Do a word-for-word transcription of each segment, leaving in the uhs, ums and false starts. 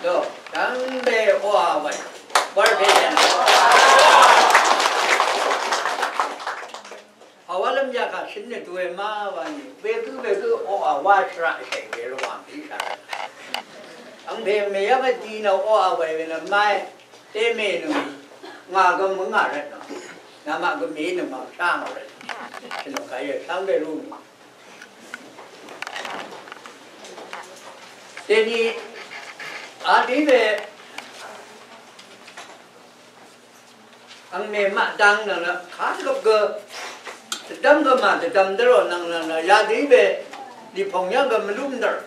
Dv́ngbe oqà wàì. Wv́r pè yv̀ng. Àwálv́m yakà shø̀n nø due má wani. Wegǿ wegǿ oqà wá shvraq shèì we Rvwàng í shà. Angpè mèyv́ng vdi nø oqà wàì we nø má. Temè nø ngà gø mø̀ngà rvt nø. Namaq gø mèí nø màngshá ngò rvt. Shø̀n nø kàí shvngbe lú nø. Dèni a dø í we angmè maq dang nvng nø kadvgvp gø dvdvm gø mà dvdvm dv́rò nvng nø nø ya dø í we lìpòng yv́ng gø mvlúm dv̀r.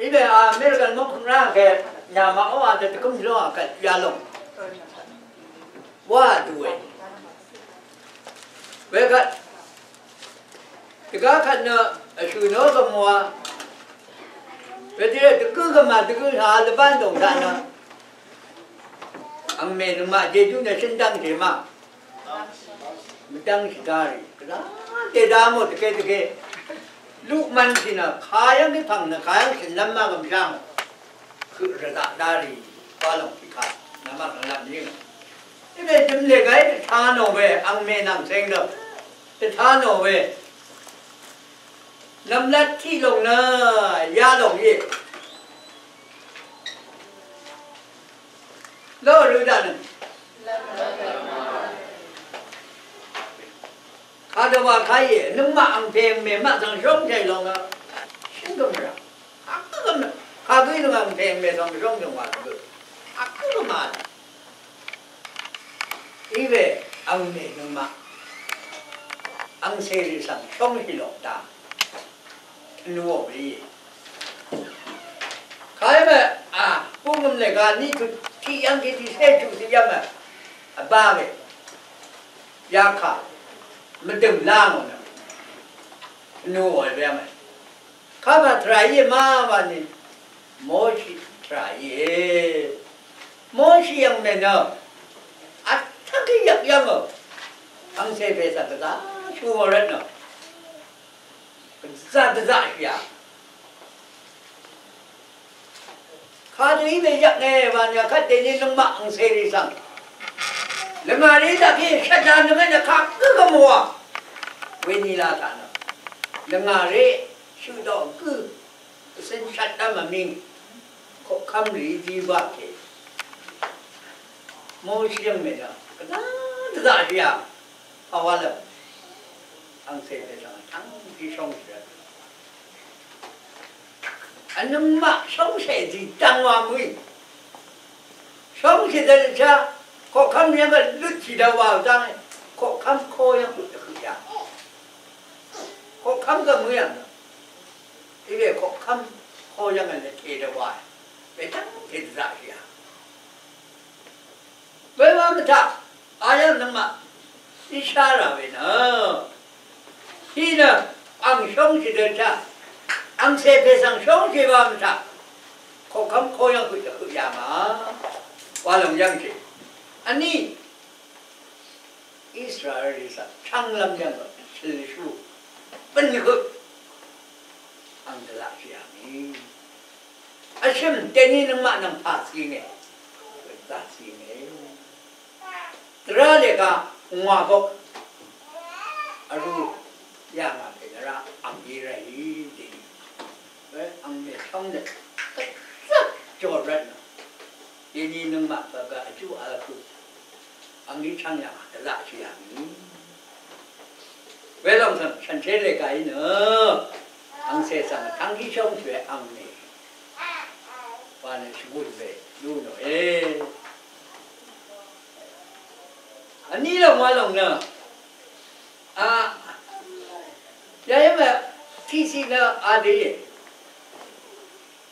Í we American mvkvm rá kè nyà màó a dvdvkǿm ló a kè yalòng. Wá dùe. Wekvt dvgá kvt nø vshø̀ nò gvmwa. Wedø dvgǿ gvmà dvgǿ shà lvbán dòng taq nø. Angmè nøngmaq jejú nø shø̀n dv́ngte ma. Mvdv́ngshì dárì. Gvzá dèdá mò dvgé dvgé. Luqmvnshì nø kayv́ng í pv̀ng nø kayv́ng shø̀n lv́m má gvmshá mò. Høq rvzaq dárì. Wá lòng tiqkà. Namaq rvlvp yǿng. Íwe døm lègàí dvta nò we, angmè nvng ceng dø. Dvta nò we. Nvmlat tiq lòng nø, ya lòng íe. Ló rø daq nø. Kadvwà kayè, nøngmaq angpè angmè maq zvng shóngshàì lòng nø. Shø̀n gø mvrà. Kagǿ gø mvrà. Kagǿ nøngmaq angpè angmè zvng shóngshàì lòng nø. Kagǿ gø mvrà. Iwe angmè nøngmaq angcèrì svng shóngshì lòng daq. Tvnuò we íe. Kayv́ng mè, a, búngøm lèga ní tut tiq yv́ng kì tiqcé chuq tiq yv́ng mè. Vbá we. Yakà. Mvdø̀ng lá ngò nø. Tvnuò we yv́ng mè. Kapà tvrà íe má wa ni. Moshi tvrà íe. Moshi yv̀ng mè nø. Vtv́ng kì yv̀ng yv́ng o. Angcè pè svng gvzá shú ngò rvt nø. Gvzá dvzaqshìà. Kadø í we yvknge wa nø kvt dèni nøngmaq angcèrì svng. Lvngàrì daqì shvtdà nøngmè nø kagǿ gø mvwà. Weni la taq nø. Lvngàrì shø̀dòq gǿ. Vcøn shvtdv́m vmíng. Koqkv́m rì dí baqkè. Moshi yv̀ng mè nø. Gvzá dvzaqshìà. Pàwálv́m. Angcè pè svng tv́ng pí shóngshì rvt. Vnøngmaq shóngshè zìdvng wa mø̀í. Shóngshì dvnshá koqkv́m yv́ng vlutshì dvwa vdv́ng koqkv́m kó yv́ng høq dvhøq yà. Koqkv́m gø mø̀í yv̀ng. Iwe koqkv́m kó yv́ng vlutshì dvwa. Wedv́ng tèdvzaqshì yà. Wewa mvtaq, ayv́ng nøngmaq, íshá rà we nø. Hi nø, ang shóngshì dø taq, angcè pè svng shóngshì wa mvtaq, koqkv́m kó yv́ng høq dvhøq yà ma. Wa lòng yv́ngshì. Vní, Israel rì svng, chv́nglv́m yv́ng, shø̀lshú, bø̀n høq, ang dvlaqshì yà mì. Vshø̀m dèní nøngmaq nvng pà cìnge. Pà cìnge. Dvrá lèga ngwà bok. Vrū yà ngà pè dvrá ang í rà í dèní. Ang mèshv́ng nø kvzvp jòr rvt nø. Dèní nøngmaq pà gø vjú vl høq. Angní chv́ng yà dvlaqshì yà ngì. Welòng svng shànshér lègàí nø angcè svng tv́ng gí shóngshì we angmè wa nø shvgùn we lú nòe. Vní lòng wa lòng nø a yayv́ng we tiqsiq nø a dèíe.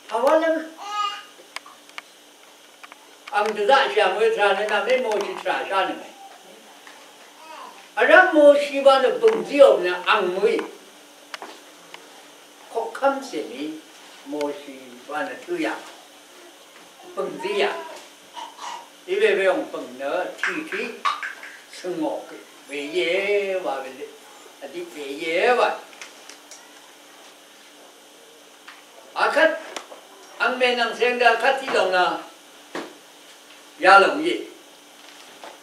Pàwálv́m ang dvzaqshì ang we tvrà nø nvmé Moshi tvrà shá nø mè. Vrv́m Moshi wa nø bø̀ng zíò nø ang mø̀í. Koqkv́m cèní Moshi wa nø tǿ yà. Bø̀ng zí yà. Iwe we ong bø̀ng nø tìtì svngò we íe wa we. Vdiq we íe wa. Akvt ang Mènvng seng dvkvt í lòng nø yalòng íe.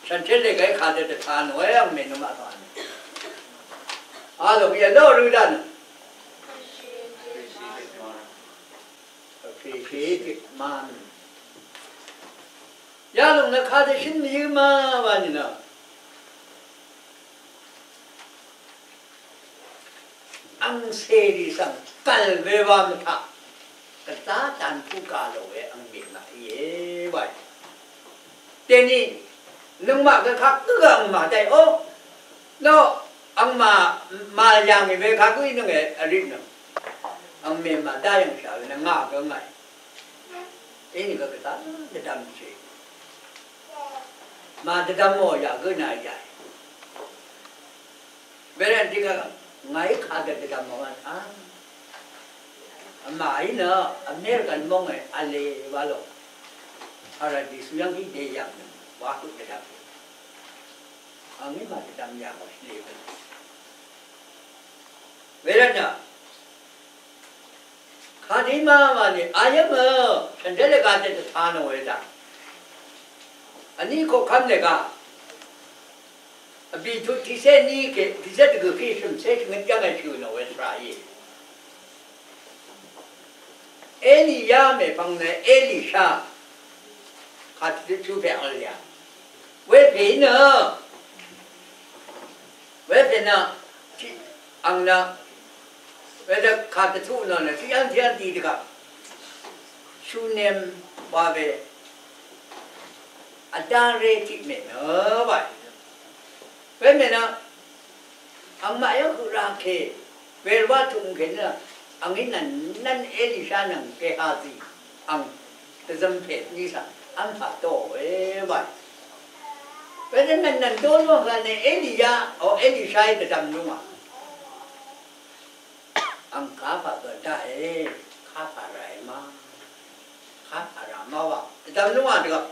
Shànshér lègv́ kà dø dvta nòe, ang mènvng màtà nò. Alòng íe ló rø dvnø. Appreciate man. Yalòng nø kà dø shø̀n mvyǿ ma wa nìnø. Angcèrì svng gv̀l we wa mvtaq, gvzá dvn pú gà lò we angmè ngà íe wae. Dèni nøngmaq gø kaq gǿ gø angmà daqì ó. Ló angmà màyà ngì we kaq gǿ í nøngè vripnøng. Angmè màdá yv̀ngshà we nø ngà gø ngàì. Inìgø gvzá dvdvmshì. Màdvdvmò yà gǿ nà yàì. Wervt dikaq ngàí kadø dvdvm mòngvn a. Vmàí nø American mòngvn vle wa lò. Paradis yv́ng í dèyv̀ng nø wa høq dvdvm. Angí màdvdvm yà ngò shvlē. Wervt nø Kadima mani ayv́ng shànshér lèga tø dvta nò we daq. Vní koqkv́m lèga. Vbì tut tiqcé ní kè, tiqcé dvgø̀ kí shø̀mcé shvngøt yv́ng èshø̀ nò we svra íe. Eliya mèpvng nø Elisha. Kà tø tø pè vl ya. Wepè nø. Wepè nø. Tiq ang nø. Wedø kà dvtuq nø nø tiq yv́ng tiq yv́ng tiq dvgvp. Shunem wa we. Vdá ré tiq mè nø wa. Wemè nø. Angmaq yv́ng høq ra ke, welwá tuq mvkèní nø, angí nv̀n nv́n Elisha nvng Gehazi, ang dvzøm pèt ní svng, v́mpà dóòe waì. Wedø nv̀n nv̀n dó lúngà nø Eliya, o Elisha í dvdvm lúngà. Ang kapà gø dáe, kapà ràe ma, kapà rà ma wa, dvdvm lúngà dvgvp.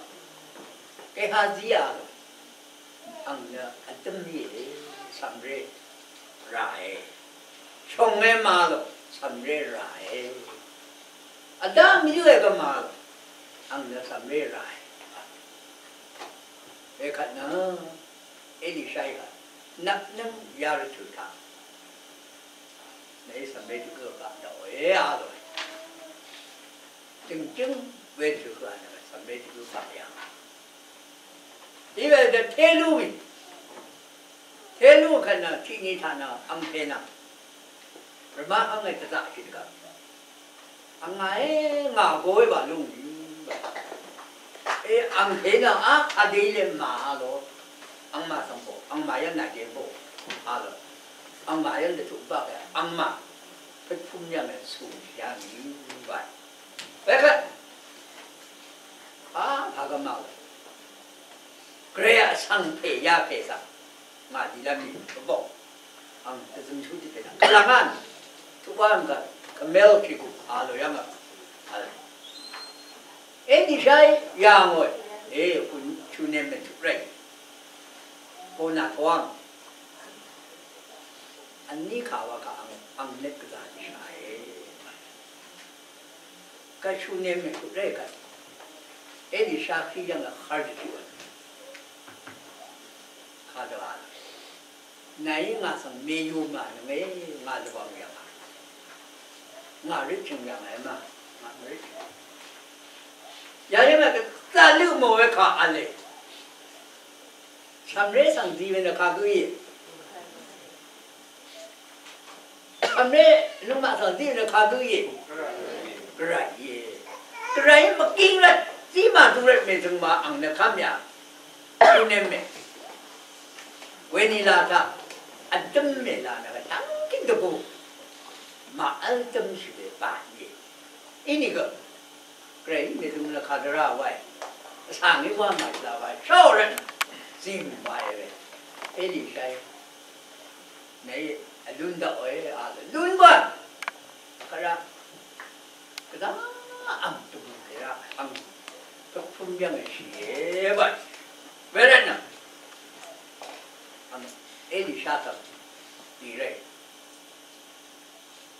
Gehazi a gø. Ang nø vdǿm íe, cv̀mré ràe. Shònge màlò, cv̀mré ràe. Vdá mvyǿe gø màlò, ang nø cv̀mré ràe. Wekvt nø, Elisha í gvt, nvpnǿng yarvtø̀ taq. Nèí cv̀mré dvgǿ gaq daqòe a lòe. Jø̀ngjǿng we dvgø a nø cv̀mré dvgǿ gaq yà. Iwe dvté lúngì. Té lúngì kvt nø tiqni taq nø angpè nvng. Rvmá v́ngè dvzaqshì dvgvp. Angàé ngà goí wa lúngì. E angpè nø a kadø í lè mà a lò. Angmà svng bò, angmà yv́ng nàgè bò. A lò. Angmà yv́ng dvtuq baq e angmà. Pvtpum yv́ng e sù yv́ng í wa. Wekvt. A, pà gvmà we. Gvray vsvng pè ya pè svng. Ngà dìlv́m mì vbòng. Ang dvzømshú tiq pè svng. Kvlvng an. Tuqwán gvt. Kvmel kì gùp. A lò yv́ng a. A lò. Eni shai yà ngòe. E, kun Shunem mè tuq rèng. Kona toang. Vní kà wa kà ang, ang nøt gvzà dì shàe. Kà Shunem mètuq ré kà. Elisha kí yv́ng vhvr dvtuq. Kà dvgà. Nàí ngà svng mèyù ngà nønge, ngà dvbvng yv̀ng a. Ngà rvchø̀ng yv̀ng a ma. Ngà mvrvchø̀ng. Yayv́ng a dvzà lø mò we kà v̄le. Cv̀mré svng zi we nø kagǿ íe. Cv̀mré nøngmaq svng zi we nø kagǿ íe. Gvray íe. Gvray mvging rvt, zí màdu rvt mèzøng wa ang nø kv́m yà. Shúnem mè. Wenila taq, vdǿm mèla nø vtvng gíng dvgù. Màv́l dǿmshì we ba íe. Inìgø. Gvray mèdøng nø kadvrá wae. Vsvng í wá màshvla wae. Shó rvt. Zìng wae we. Elisha í. Nèí vlún daqòe, a, vlún wae. Kvrá. Gvzá ang tø̀m kèra ang. Pvpvm yv́ng èshìe wae. Wervt nø. Ang Elisha taq. Dì rèí.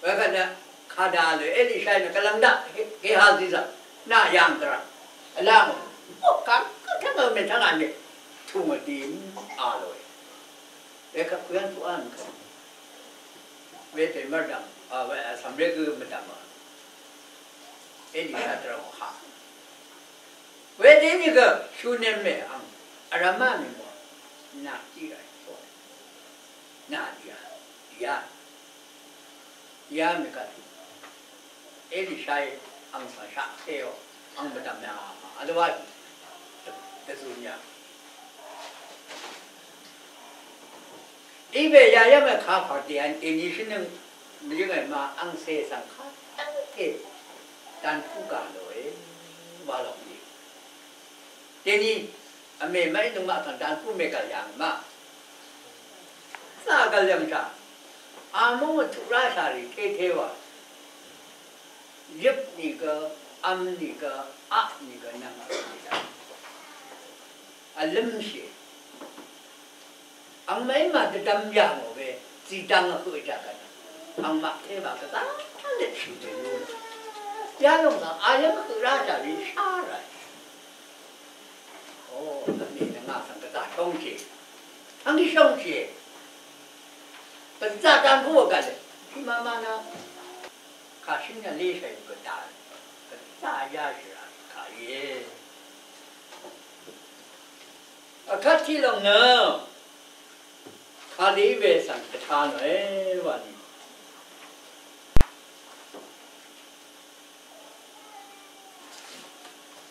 Wekvt nø. Adalø Elisha nø gvlvng daq Gehazi svng nà yàng dvrv̀ng. Vlv̀ng. O kà gø tv́ng ø mètv́ng a mè. Tùng vdì a lòe. Wekvt kuyv́ng tuq a nø kà. Wedø mvrdv̀ng. A we vsv̀mré gø mvdv̀m a. Elisha dvrv̀ng ha. Wedø nìgø Shunem mè ang. Vrv̀m a mè mò. Nà tiq rà. Nà tiq rà. Tiq rà. Yá mì kà Elisha í ang svng shaqsé ò, ang mvdv̀m yà, otherwise dvzø̀n yà. Íwe yayv́ng è kà pà dèvn dèní shvnøng mvyǿng è ma angcè svng kà dv́ngte dvnpú gà lòe wa lòng í. Dèní vmè mv́ í nøngmaq svng dvnpú mègv̀l yà ngì ma. Zà gv̀l yv̀ngshà. Amúng vtuq ráshà rì tété wa. Yøp nìgø, vm nìgø, aq nìgø, nvng vm nìgø. Vlǿmshì. Angmaqí màdvdvm yà ngò we, zìdvng vhøq jàgvt. Angmaq té wa gvzá lvtshì we lú. Yalòng svng ayv́ng høq ráshà rì shá ràì. O, vmè nø ngà svng gvzà shóngshì. Angí shóngshì. Gvzà dvng gú vgvt. Tiqmama na. Kàshǿn yvlé shàì gvdà. Gvzà yashì rà kà íe. Vkvt tiq lòng nø. Kàlí we svng dvta nòe wa nì.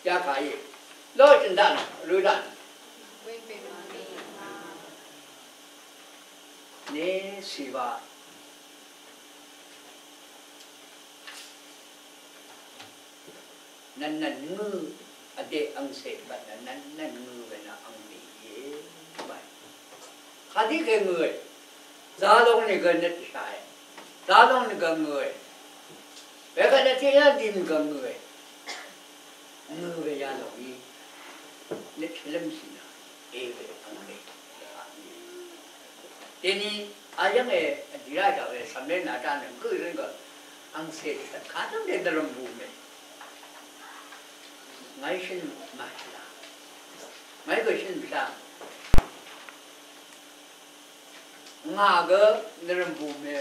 Yakà íe. Ló shø̀n daq nò, rø daq nò. Ní sì wa. Nv̀nnv̀n ngø vdè angcè bvt nø nv̀nnv̀n ngø we nø angmè íe. Kadí kè ngø e. Zalong nìgø nøt shàe. Zalong nìgø ngø e. Wekvt nø tiqyá dì nìgø ngø e. Ngø we yalòng í. Nøt shvlǿmshì nø e we angmè. Dèní ayv́ng e dìrá daq we cv̀mlé nàdá nø gø røng gø angcè kadv́ng dè nvrø̀m bù mè. Ngàí shø̀n màshìlá. Ngàí gø shø̀n bìlá. Ngà gø nvrø̀m bù mè.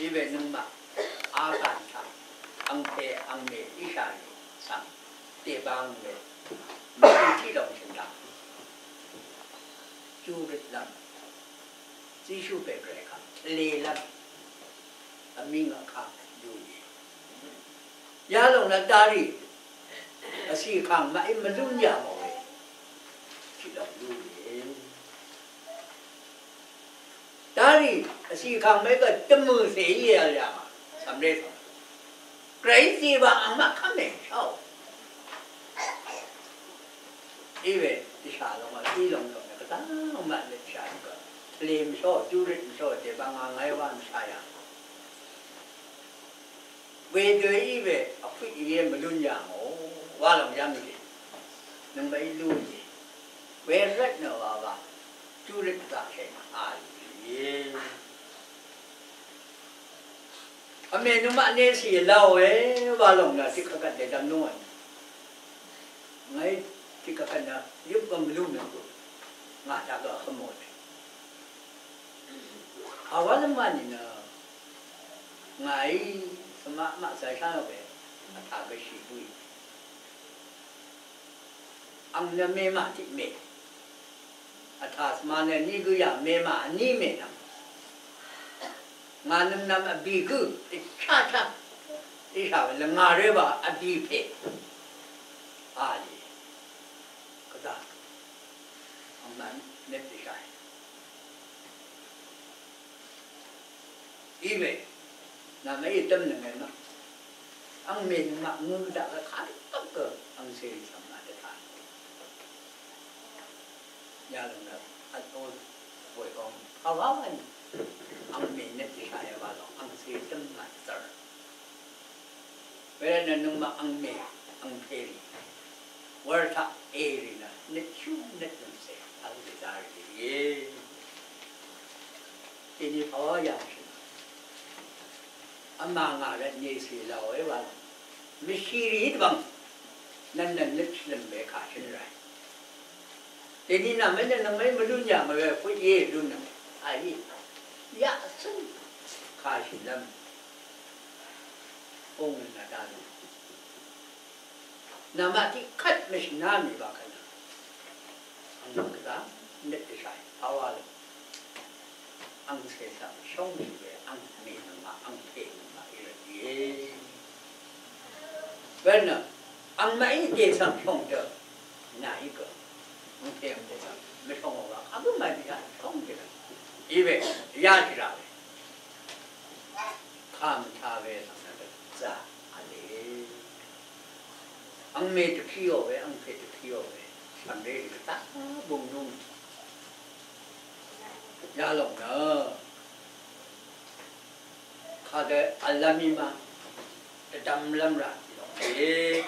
Iwe nøngmaq Akan taq angpè angmè íshà rì svng dèbang we mvtú tiq lòng shø̀n daq. Júrøt lv́m. Zíshú pè Gvray kaq tvlelv́m vmíng vkang lúnì. Yalòng nø darì vcì kàng maqí mvlún yà mòe. Tiq lòng lúnì. Darì vcì kàng maqí gø dvmø̀ cè í yà yà. Cv̀mlé cv̀m. Gvray zí wa angmaq kv́m mèsháò. Iwe dvshà lòng vl í lòng lòng nø gvzá angmaq nø dvshà lòng gø. Tvlē mvshó, júrøt mvshó, dèbang angái wá mvshá yà. Wedø í we vpøq íe mvlún yà ngò wa lòng yv́ng íe. Nøngmaq í lú íe. Wervt nø wa wa. Júrøt gvzà kèng a íe. Vmè nøngmaq nècì làòe wa lòng nø tiq kvkvt dèdvm nungò. Ngàí tiq kvkvt nø yøp gø mvlú nø ngà taq gø vhø̄m òe. Àwa lv́m wà nìnø ngàí svmaq maq zayshá we vtà gø shì bǿì. Ang nø mema tiq mè. Vtà svma nø ní gǿ yà mema vní mè nvng. Ngà nøng nvm vbì gǿ vchá chá. Íshà we lvngà ré wa vbì pè. A lì. Gvzà. Ang nø mèt dvshà. Iwe, nà mèí dv́m nøngè nø, ang mè nøngmaq ngø daq gø kàdvp gø, ang cèrì svng nà dvtaq. Yalòng nø, vt ó, bòí góng, pàwá wà nì, ang mè nøt dvshà yà wa lòng, ang cèrì dv́m nà dvzv̀r. Wervt nø nøngmaq angmè, angpèrì. Wur taq èrì nø, nøtshú nøt nømcè, vl dvzarì íe. Dèní pàwá yà shø̀n. Vmà ngà rvt nècè làò é wa. Mvshì rì í dvbvng. Nvn nvn nøt shvlø̀m we kà shø̀n ràì. Dèní nà mvn nvn nvng mvn mvlún yà mv we føt yé lún nvng. Àí. Yaq cǿn. Kà shø̀n lv́m. Ong nà dá lún. Namaq tiqkvt mvshvná mì baqkvt nø. Ang gvzá nøt dvshàì pàwá lò. Ang cè svng shóngshì we ang mè nøngmaq ang pè nøngmaq í rvt íe. Wenø ang maqí dè svng shóng dø. Nàí gø. Ang pè ang dè svng mvshóng wa kagǿ màí dè svng shóng dø. Í we yá shì rà we. Kà mvtá we svng nø dø. Zà vle. Angmè dvpíò we, angpè dvpíò we. Shv̀mré dvgvtaq bung nung. Yalòng nø. Kadø vlvm í ma. Dvdvmlv́m rà. Lòng e.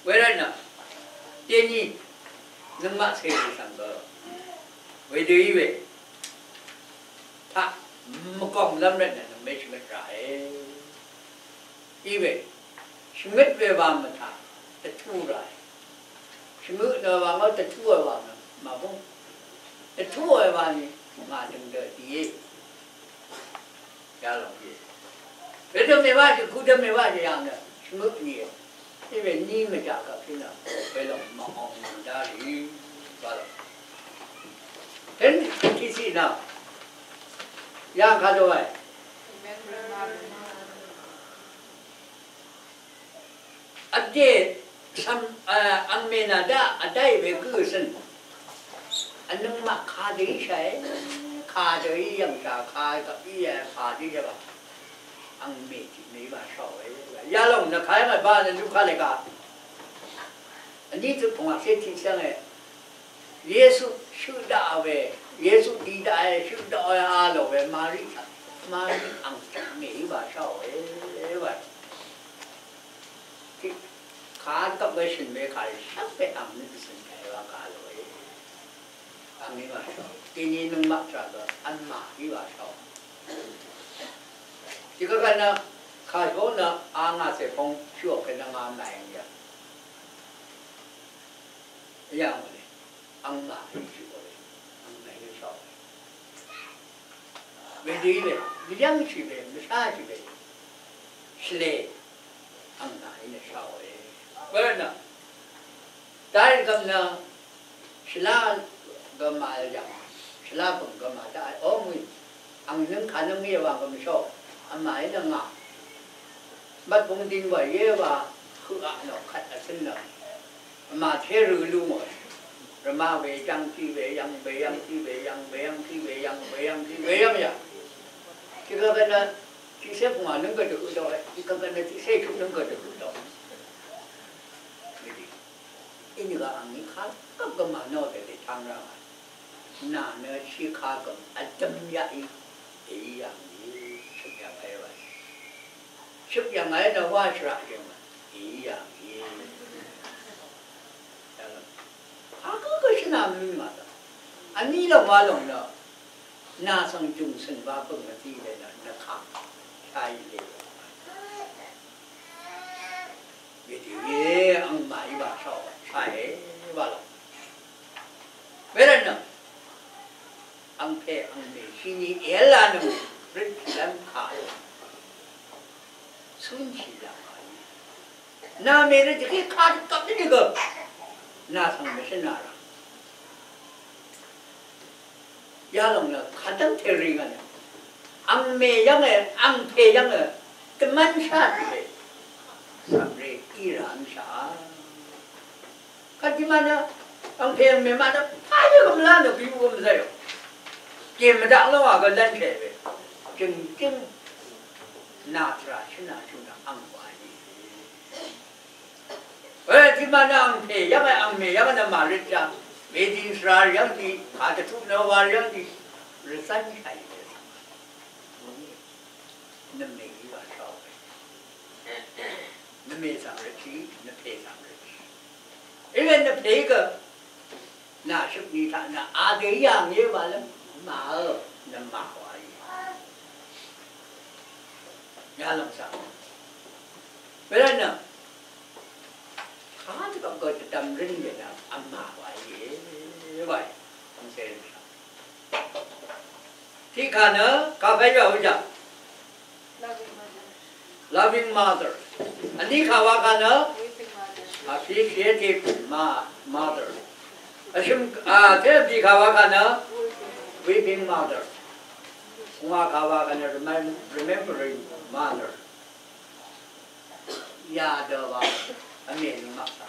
Wervtnø. Deni. Nøngmaq cèrì svng gø. Wedø í we. Taq. Mvgònglv́m rvtnø nøngmè shvngøt ràe. Iwe, shvngøt we wa mvtaq, dvtú ràe. Shvngøt nø wa ngò dvtú we wa nø, màbúng. Dvtú we wa ni, ngà døng dø dìe. Yalòng íe. Wedø mèwá shì, kudø mèwá shì yà nø, shvngøt nìe. Iwe ni mvjaq kaq kí nø, welòng mvòng dá rì, wa lòng. Tøn, kisi nø, yà kà dø wae. Vdè svm, a, angmè nà daq vdai we gø svn. Vnøngmaq kadø í shàe, kadø í yv̀ngshà, kadø í e, kadø í shàe ba. Angmè tiq mè í ba shàòe. Yalòng nø kayv́ng vba nø lukà lèga. Vní tø pvngwà cé tiq cv́nge. Yesu shøq daq we, Yesu di daq e, shøq daq e a lò we, Mari taq, Mari ang taq mè í ba shàòe, wa. Tiq, kà dvgvp we shø̀n we kà shvp we ang nø dvsø̀n kà e wa kà lò e. Ang í ba shàò. Dini nøngmaq tvrà gø, ang màí ba shàò. Tiq gvgvt nø, kà shvbóng nø, a ngà cè pong, shøq kè nø ngà màí yà. Yà ngò lè. Angmà í shøq we, angmà í shàò we. Wedø í we, mvyv́ngshì we, mvsháshì we. Shvlē, angmà í nø shàò we. Wervtnø, dárì gvm nø, shvlá gvmà yv̀ng, shvlá bø̀ng gvmà daqì, ong í, ang nøng kà nøng í wa gvm shàò, angmà í nø ngà. Mvt bung ding wa yé wa, høq aq nò kvt vsøng nø. Vmà té rø lú ngò. Rvmá we yv́ng tiq we yv́ng, we yv́ng tiq we yv́ng, we yv́ng tiq we yv́ng, we yv́ng tiq we yv́ng yà. Tiq gvgvt nø tiqcé pvngwà nǿng gø dvhøq dø, tiq gvgvt nø tiqcé chuq nǿng gø dvhøq dø. Inìgø angní kagvp gø mànò dvdè tang rá ngà. Nà nø shì kagvp vdøm yaqí, èí yà ngì, shøk yà pè wa. Shøk yv̀ng ngàí nø wá shvraq jø̀ng í yà ngì. Akø kø shvnà mø̀í màdv̀ng. Vní lòng wa lòng nø. Nà svng jùngcø̀n wa bø̀ng vdí lè nø nø kà. Shá í lè. Wedø we angmà í wa shá wa shá è wa lòng. Wervtnø. Angpè angmè shini èv́l la nøng røt shìlv́m kà. Cúnshì lv́m kà. Nà mè røt jvkí kà dvgvp dvnì gø. Nà svng mèshǿn nà rà. Yalòng nø kadv́ngte rì ngà nø. Angmè yv́nge, angpè yv́nge. Dvmv́n shá tì we. Svmré í rà v́mshà. Kadima nø, angpè angmè màdø, pàí gø mvlá nø gø yú gø mvzá yò. Gè mvdaq ló wà gø lv́n shè we. Jø̀ngjǿng nà tvrà shǿnà shø̀n nø ang wa yì. Kadima nø angpè yv́ng, angmè yv́ng nø màrøt jang. Wedø svra yv́ng dì, kàdvtuq nø wa yv́ng dì. Rvzv́n shàì we. Nvmè í wa shàò we. Nvmè svng rvtshì, nvpè svng rvtshì. Íwe nvpè gø, nà shøk ni taq nà adø yà ngé wa lv́m, màø, nvmà wa í. Yalòng svng. Wervtnø. Kadvgvp gø dvdvm røn we nø vmà wa íe. Wa í. Vmsè røn svng. Tiq kà nø, kà pè yà wí jà. Loving mother. Vní kà wa kà nø, appreciative ma-, mother. Vshø̀m, a, tè vbì kà wa kà nø, weeping mother. Ngwa kà wa kà nø, remem-, remembering mother. Yadø wa, vmè nø maq sa.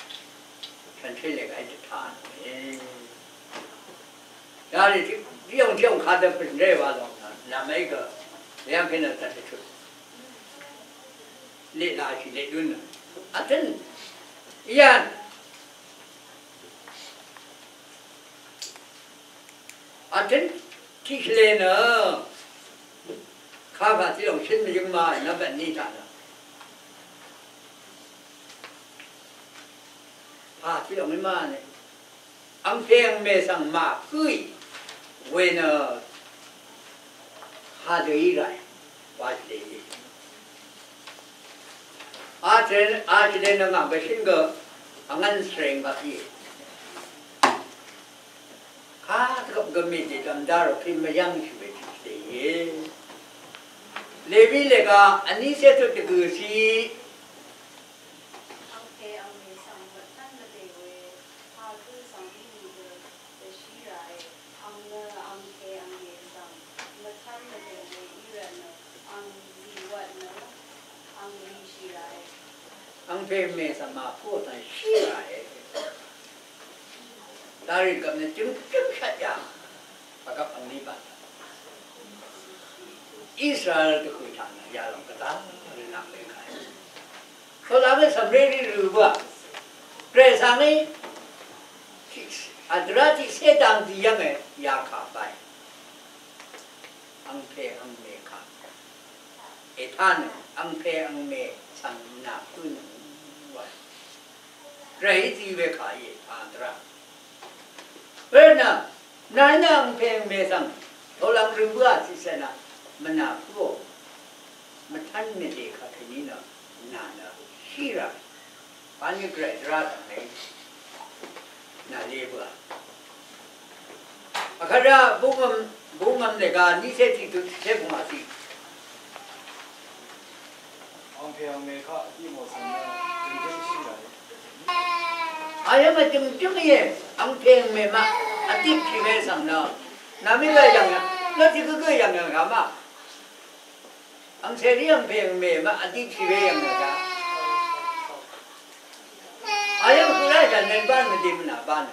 Shànshér lèga í dvtá nø. Yarì tiq, tiq yòng tiq yòng kadø pø̀n ré wa lòng nø, nvmè gø, yv́ng kènø taq dvtut. Leq lashì leq lún nø. Vtøn, iyan. Vtøn, tiq shvlē nø. Kagà tiq lòng shøn mvyøng ma, nvmbat ni taq nø. Pà tiq lòng í ma nø. Angpè angmè svng màpǿì we nø kadø í ràì wa shvlē íe. A shvlē, a shvlē nø ngà bvshǿn gø vngv́n svreng gvp íe. Kadvgvp gø mèdèdv̀m dá rò pí mvyv́ngshì we shvlē íe. Leví lèga vní cé tut dvgø̀ ciq. Angpè angmè svng mvtv́n mvdè we, pagǿ svng í nìgø dvshí ràe, ang nø angpè angmè svng mvtv́n mvdè we í rvtnø, ang zìwvtnø, ang rìshì ràe. Angpè angmè svng màpǿò svng shí ràe. Darì gvp nø jø̀ngjǿng shvt yà. Pvgvp angní bv̀n. Israel dvhø̀ taq nø yalòng gvzá rø nvng lè kàí. Tolv́m we cv̀mré rì rø̀ bǿà. Gvray svng í, vdvrá tiqcé dang dì yv́nge yakà báì. Angpè angmè kà. Ètánøng, angpè angmè svng nà pǿnøng wa. Gvray zí we kà íe, taq dvrá. Wervtnø, nàí nø angpè angmè svng, tolv́m rø bǿà tiqcé nø, mvnà pǿò. Mvtv́n mvdè kà kèní nø, nà nø, shí rà. Bani Gvray dvrá dv̀ng lè. Nà lè bø̀à. Vkvt rá bungvm, bungvm lèga vní cé tiq tut tiq cé bungvm tiq. Angpè angmè kaq vdip mò svng nø dønggǿng shì ràe. Ayv́ng vdønggǿng íe, angpè angmè maq vdip shì we svng nø. Nà mí gø yv̀ng yv̀ng, nø tiq gǿ gǿ yv̀ng yv̀ng gà maq. Angcè rí angpè angmè maq vdip shì we yv̀ng nø daq. Ayv́ng høq rá yv̀ng nø bá nø dì mvnà bá nø.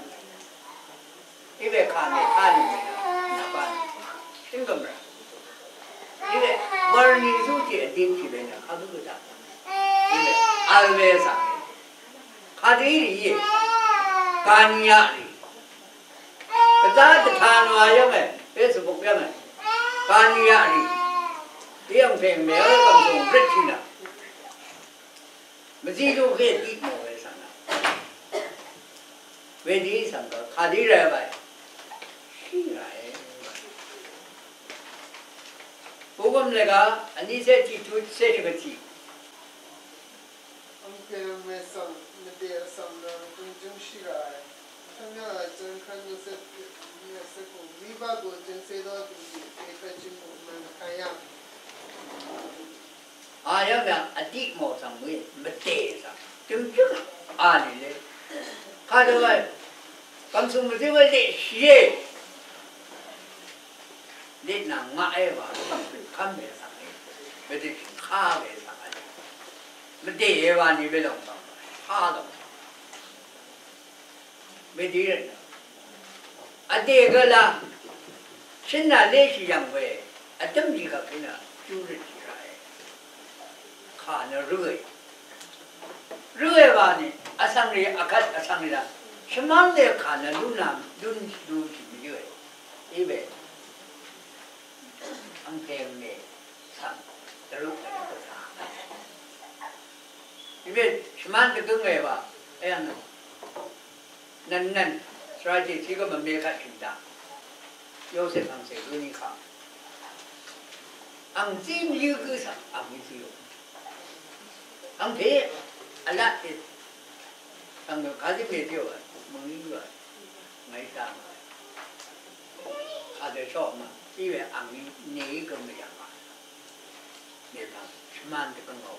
Iwe kà mè kà nø mè nà bá nø. Shø̀n gø mvrà. Iwe wv̀r nì zú tiq vdip shì we nø kà gǿ gø daq. Iwe vl we svng. Kadø í rì íe. Gani yaq rì. Gvzá dvtà nò a yv́nge, Facebook yv́nge. Gani yaq rì. Í angpè angmè vl gv̀msùng røt shì nà. Mvzí lú gé dí mò we svng nà. Wedø í svng gø kadø í rà báì. Shí ràe. Bogvm lèga, vní cé tiq tut cé shvgøt tiq. Angpè angmè svng mvdè vsvng nø døngjǿng shì ràe. Vtv́ng yv́ng vjøng kv́n nø cé, nø cé kùng ní bá gø jøng cé dø dø dì, èkvt jøng gø mvng vkv́n yv́ng. A yv́ng yv́ng vdip mò svng mø̀í, mvdè svng. Døngjǿng a lì lé. Kadø wáì. Gv̀msùng mvdø wáì lè shìé. Lè nà ngaq é wa. Kv́m we svng é. Mvdè shì kà we svng é. Mvdè é wa ni we lòng svng. Kà lòng. Wedø í rvtnø. Vdè gø la. Shø̀n nà léshì yv̀ng we. Vdǿm jì gvp í nø. Júrøt jì ràe. Kà nø rǿe. Rǿe wa nì. Vsvng rì vkvt vsvng rì la. Shvmv́ng lè kà nø lún nà. Lún lún shì mvyǿe. Iwe. Angpè angmè. Svng. Dvrø. Iwe. Shvmv́ng dvgǿng we wa. Eyv̀ng nø. Nv̀n nv̀n, svra jècì gø mvme kaq shø̀n daq. Yosep angcè gø ni kaq. Ang zí mvyǿ gǿ svng ang mvyǿ zíò. Angpè vlat e. Angpè kazí mèdø wa, mø̀í wa, ngàí dá wa. Kadø shø ma, í we angní nèí gø mvyv̀ng wa. Mèdv̀ng shvmán dvgø̀ng wa.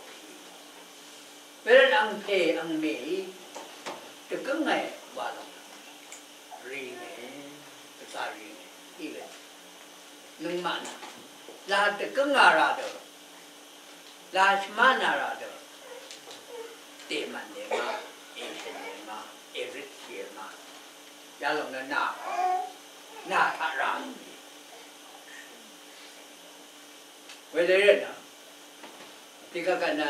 Wervt angpè angmèí dvgø̀ng e wa lòng. Rì e, dvgá rì e, í we. Nøngmaq nø, la dvgø̀ng a ra dø. La shvmán a ra dø. Dèmv̀n dèmá, èshø̀n dèmá, èrøt dèmá. Yalòng nø nà, nà taq ra. Wedø rvt nø, tiqkvt nø,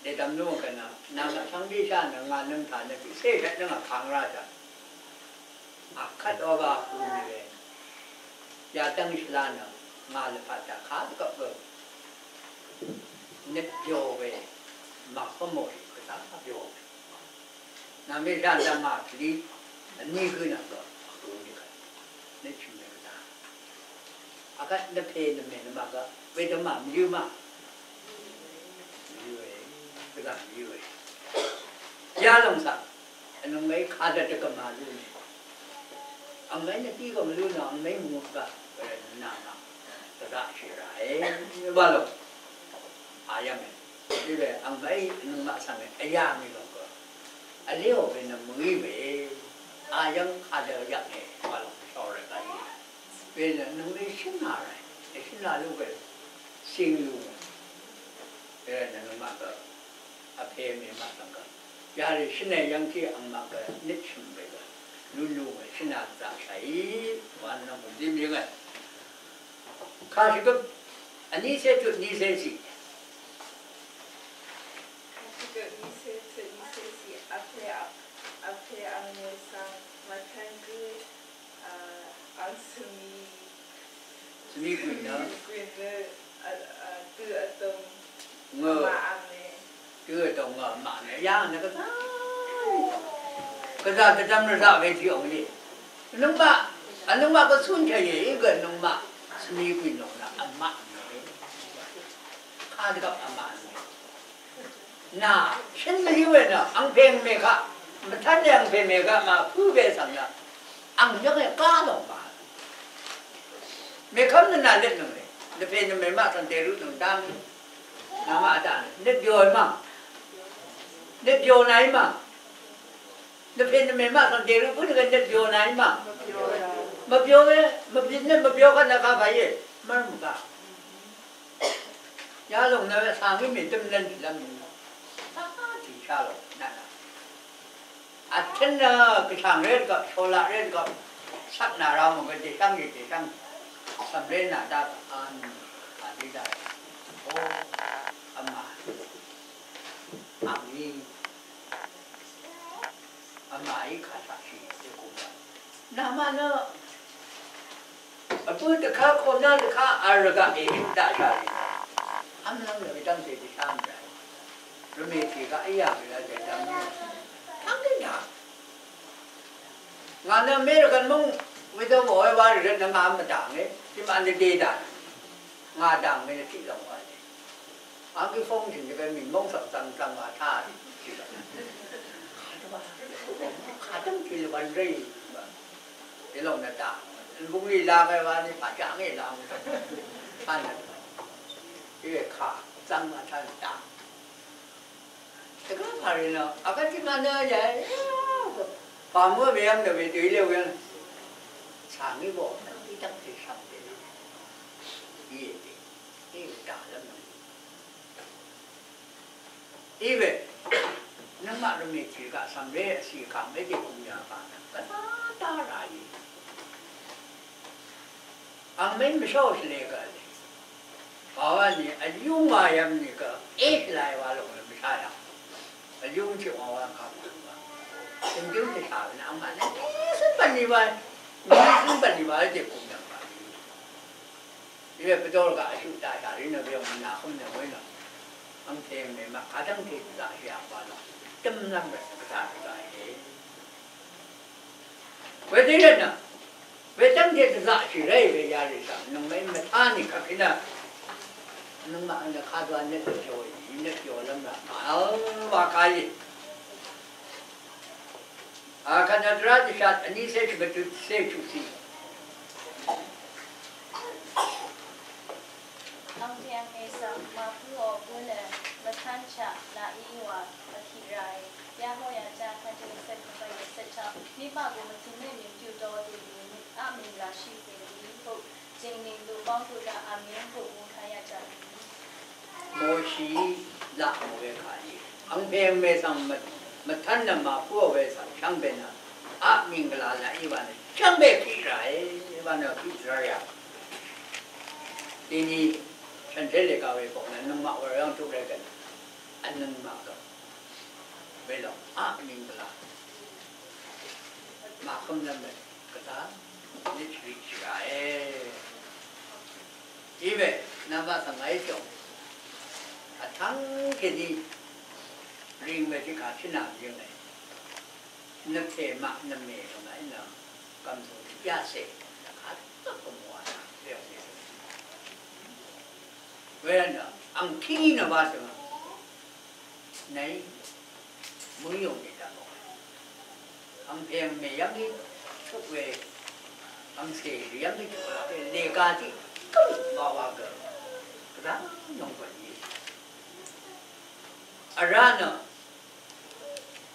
dèdv̀m nungkvt nø, nà ngà tvng bishà nø, ngà nøng taq nø, tiqcé shvt nøng vkang ra dø. Akvt oba huni we. Yadvng shvla nø, ngà lvpat daq kadvgvp gø. Nøt byo we, mvhvmo shì, gvzà byo we. Nami shvla dvma kli, vni gø nø gø, vhuni gø. Nøt shì we gvzà. Akvt nvpè nvmè nvma gø, wedvma mvyǿ ma. Mvyǿ we, gvzà mvyǿ we. Yalòng svng. Vnøng mèí kadø dvgvm a lú nì. Ang mèí nø tiq gvm lú nò, ang mèí mvnguk gvp, gvray nø nà nà. Dvzaqshì ràe, wa lò. Ayv̀ng e. Tiqbe ang mèí vnøngmaq svng e, vyá mì lò gø. Vlé ò we nø mø̀í we. Ayv̀ng kadø yv̀ng e, wa lò. Shò rvt gvp í. Wenø nøngmè shø̀n nà ràe, shø̀n nà lú we, sing lú we. Wenø nøngmaq gø, vpè mèmaq svng gø. Yarì shø̀n nà yv̀ng tiq angmaq gø, nøt shø̀n we gø. Lú lú we, shø̀n nà zaqshàí, wa nø mvdí mì ngà. Kashì gø, vní cé tut vní cé cì. Kashì gø, vní cé tut vní cé cì, vpè, vpè angmè svng, mvtán gø, A, ang svmi. Svmi gùn nø. Svmi gùn nø, a, a, dø vdòng. Ngø. Vmaq vme. Dø vdòng ngø vmaq vme. Yà nø gvzà. Gvzà dvdvm rvzaq we tiq ong íe. Nøngmaq, a, nøngmaq gvsún kèíe, í gø nøngmaq. Svmi gùn nø vmaq vme. Kadvgvp vmaq vme. Nà, shø̀n mvyǿ we nø, angpè mèkaq, mvtán lè angpè mèkaq màpǿ we svng nø, ang yv́ng e gá lòng ba. Mèkv́m nø nà lét nøng lè, nvpè nvmè maq svng dèrø nøng dang, nà maq dang, nøt byo e ma, nøt byo nà e ma, nvpè nvmè maq svng dèrø bǿ nøng nøt byo nà e ma, mvbyo e, mvbyin nø mvbyo kvt nø kà pà íe, mv́r mvgá. Yalòng nø sàngí mèdøm lv́n dvlv́m taq tiqsha lòng nvnà. Vtøn nø gvshàng ré dvgvp, sholaq ré dvgvp, svknà ra mò gø dèshv́ng dè dèshv́ng. Cv̀mré nà dá gvp vnì vdí dá. O, vmà. Vmà í. Vmà í kà svkshì dvgùng dvgvp. Namaq nø vbø dvkv́ koná dvkv́ vl rvgaq èí daqshà rì. Vmlv́ng nø vdv́ngte dvshá mvrà. Rvmè tì gaq í yà mì lv́n dèdv́ng nø. Tv́ng dèdv́ng. Ngà nø American móng wedø wàwé wa rì rvt nø ngà mvdv̀ng e. Tiqmaq nø dèdv̀ng. Ngà dv̀ng mì nø tiq lòng wa dè. Angkí fóng tìng dvgvn mìn móng svng zvng zvng wa taq. Kadv́ng tìl wvn rì. Ilòng nø dang. Bung lì la mè wa ni pà jang í lang. Tán nø. Í kà zvng wa tán dang. Dvgvn pà rì nø. Akvt tiq mvn nø yà. Pà mø mèyv̀ng nø wē dø í lè wē. Svng í bò. Í dv̀ng tì svng dø. Í dø. Í dv̀ng lv́m nø. Iwe, nøngmaq rvmè tìrkaq cv̀mré vcì kà mé dèkùm yà kà, gvzá dá rà í. Angmén mvshó shvlē gv̀l. Pàwá nì, vyú ngà yv̀m nìgø, é shvlá í wa lòng nø mvshá yà. Vyú tiq wa wa kà mvshá wa. Døngjǿng dvshà nø angmaq nø, é cǿn bv̀n nì wa, é cǿn bv̀n nì wa, dèkùm yà kà í. Iwe pvdor gaq vshuq daqshà rì nø we mvnà hǿm nø we nø. Angcè mèmaq kadv́ngte dvzaqshì aq wa nø. Dømnvng rvt gvzà dvzaqshì. Wedø rvt nø. Wedv́ngte dvzaqshì rèí we yarì svng. Nøngmaqí mvtá nì kvt kènø. Nøngmaq nø kadv́ngte dvzaqshì. Nøt yòlv́m rà màvl wa kà í. Akvt nø dvrá dvshat vní cé shvngøt tut cé chuqciq. Angpè angmè svng màpǿò gǿ nø mvtánshaq laq í wa vkiq ràe. Yahoya jaq kvdø cvt kvbv̀n cvt chaq mí baq gø mvtø̄n nø mìng jù dø dø lì nø aq mìng laq shì pè lì hoq jingni lu bang gø raq aq mìng hoq mù kayaq jaq lì. Moshií laq mò we kà í. Angpè angmè svng mvt-, mvtv́n nvmà púò we svng shvngbe nø aq mìng gvlà laq í wa nø shvngbe kiq ràe wa nø kiq zvrv́r yà. Dini shànshér lèga we bok nø nøngmaq wur yv́ng tuq règv̀n vnøngmaq gø. Welòng aq mìng gvlà màkv́m lv́m we gvzà nit shvrit shvràe. Iwe, nvmbat svng ngàí jòng vtv́ng kèní ring we tiqkà shvnà yønge. Nvpè maq nvmè gø màí nø gv̀msùng yaqcè dvkà dvk gvmò a nà we ò nì. Wervtnø angkíng nø wa svng Nèí mø̀í yòngì dv̀mò. Angpè angmè yv́ng í chuq we, angcè yv́ng í chuq we, lèga tiq gǿ wa wa gø. Gvzá nòngbø̀n íe. Vrá nø,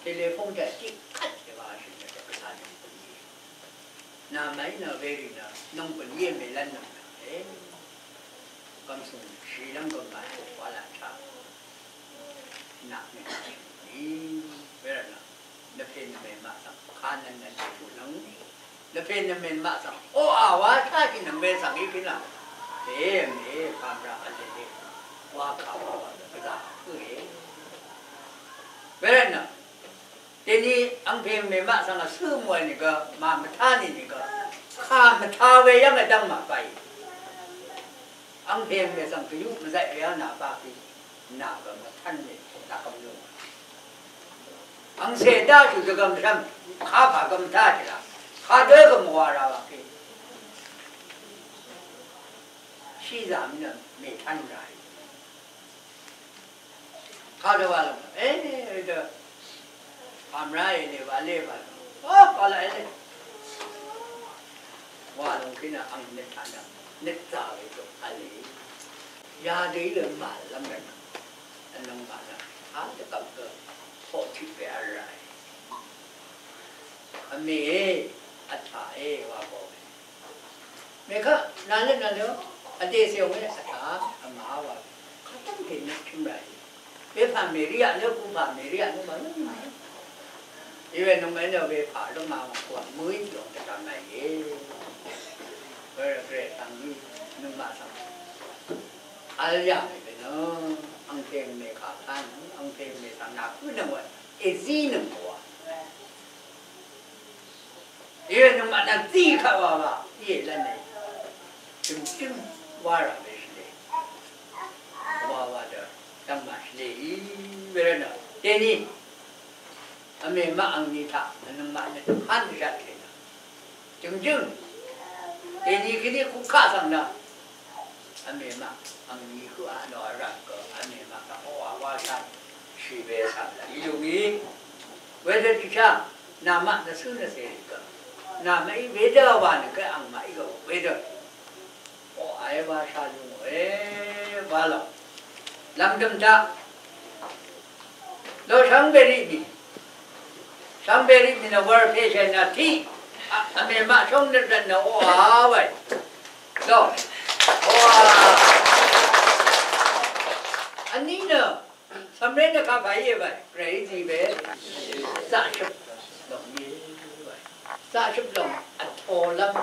telefon taq tiq kvt tèwa shø̀n nø gvzá nòngbø̀n íe. Nà mèí nø werì nø, nòngbø̀n íe mèlv́n nø, e. Gv̀msùng shìlv́m gø màí wa laq taq. Nà mèí, wervtnø, nvpè nvmè maq svng, kà nvn nvn shì bù nvng. Nvpè nvmè maq svng, oqà wa shá shì nvng we svng í kí nà. Dèé mèé, pàmrà vl lèlè. Wa kà wa wa gvzà, øe. Wervtnø, Dèni angpè angmè maq svng vsø mòe nìgø, màmvtá nì nìgø, kà mvtá we yv́ng vdv́ng màbàì. Angpè angmè svng kvyuq mvzaq we yv́ng nà baqì, nà gø mvtv́n we, nà gø mvlung. Angcè daqshù dvgvm shv́m, kapà gø mvtá shìlaq, kadø gø mvwà rà wàkì. Shízà mí nø mètv́n ràì. Kadø wa lòng, e, dø. Pàmrá èlè wa lé wa lòng. Ó, pàlaq èlè. Wa lòng kí nø ang nøt taq nø. Nøt taq we dø vl è. Yadø í lø màlv́m rvt nø. Vnøng màlv́m. Á dvgvp gø. Hoqtiq we vl ràe. Vmèé, vtaqé wa bø we. Mèkaq, naløt naløt, vdè cè ong we vtaq, vmá wa. Kadv́ngte nøt tø̀m ràe. Wepà mèrí aq nø, kupà mèrí aq nø, màløt màløt. Iwe nungmè nø wepà lv́ngma wa, mø̀í tiq ong dvdv̀m ràe. Were gvray svng nø, nungmaq svng. Vl yà mè we nø, angpè angmè kaq kà nø, angpè angmè svng nà kú nø we, èzí nø wa. Iwe nøngmaq nvng zí kaq wa wa, íe lv́n e. Jø̀mjǿm wa rà we shvlē. Wa wa dø, dv́ngmaq shvlē í, wervtnø. Dèni, vmè maq angni taq, nøngmaq nø, hán dvzhat kènø. Jø̀mjǿm. Dèni kèní kukaq svng nø. Vmè maq, angni høq a nò vrvt gø, vmè maq kaq oqà wa shaq, shì we shaq, í lúngí. Wedø tiqshá, namaq nvsǿ nvcè gø. Namaqí wedø wa nø gø angmaqí gø, wedø. Oqà e wa shaq lúngòe, wa lòng. Lv̀ngdø̀m taq. Lo shvngbe ri mì. Shvngbe ri mì nø wur pè shvnà tiq. A, vmè maq shóng nø rvt nø oqà wae. Lo. Oqà. Vní nø. Cv̀mré nø kà bàí e wae. Rèí zí we. Zaqshøp lòng íe wae. Zaqshøp lòng vtolv́m.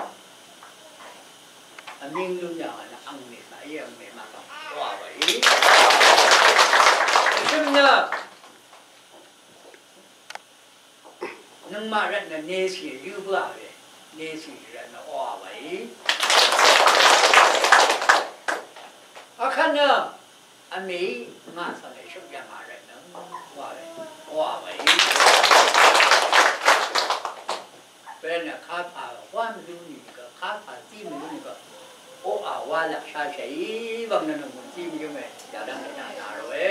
Vmíng lún yà ngà nø angmè màí, angmè màkv̀ng wa wàí. Vshø̀m nø nøngmaq rvt nø nècì yǿ bǿà we, nècì rvt nø wa wàí. Akvt nø Vmèí ngà svng èshøp yv̀ngà rvt nø wa we, wa we. Wervt nø kapà wá mvlú nìgø, kapà zí mvlú nìgø, oqà wa lvkshashèí vng nø nònggùn zí mvyǿng we, yadv́ng dvnà nà ròe.